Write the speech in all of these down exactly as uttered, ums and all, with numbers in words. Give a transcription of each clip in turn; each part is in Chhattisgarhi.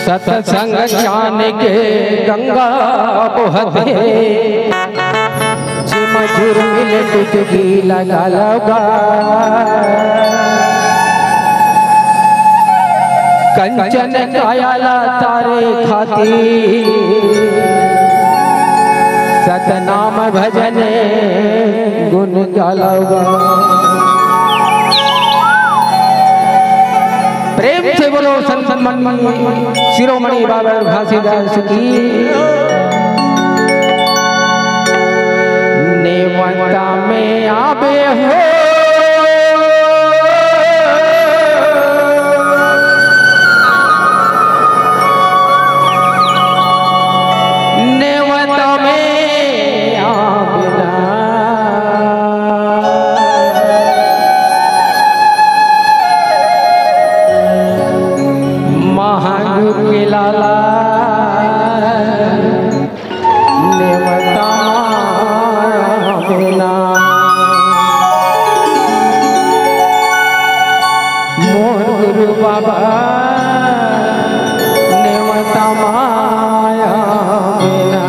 सत्संग ज्ञान के गंगा बोहत हे, जेमा जुर्मिन डुबकी लगा लगा। कंचन काया ला तारे खातिर सतनाम भजन गुण गालव गा। प्रेम से बोलो संत मन शिरोमणि बाबा घासीदास की। नेवता में आबे हो, नेवता में आबे ना। महागुरु के लाला नेवता बिना। मोर गुरु बाबा नेवता माया बिना।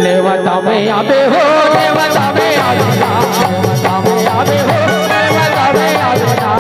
नेवता में आबे हो, नेवता में आबे ना, नेवता में आबे हो, नेवता में आबे ना।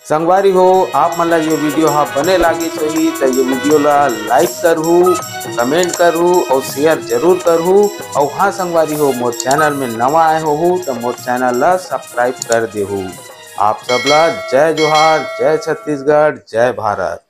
संगवारी हो, आप मन ला ये वीडियो हा बने लागिस होही त ये वीडियो ला लाइक करहू, कमेंट करहू अउ शेयर जरूर करहू। अउ हाँ संगवारी हो, मोर चैनल में नवा आए होहू त मोर चैनल ला सब्सक्राइब कर देहू। आप सब ला जय जोहार, जय छत्तीसगढ़, जय भारत।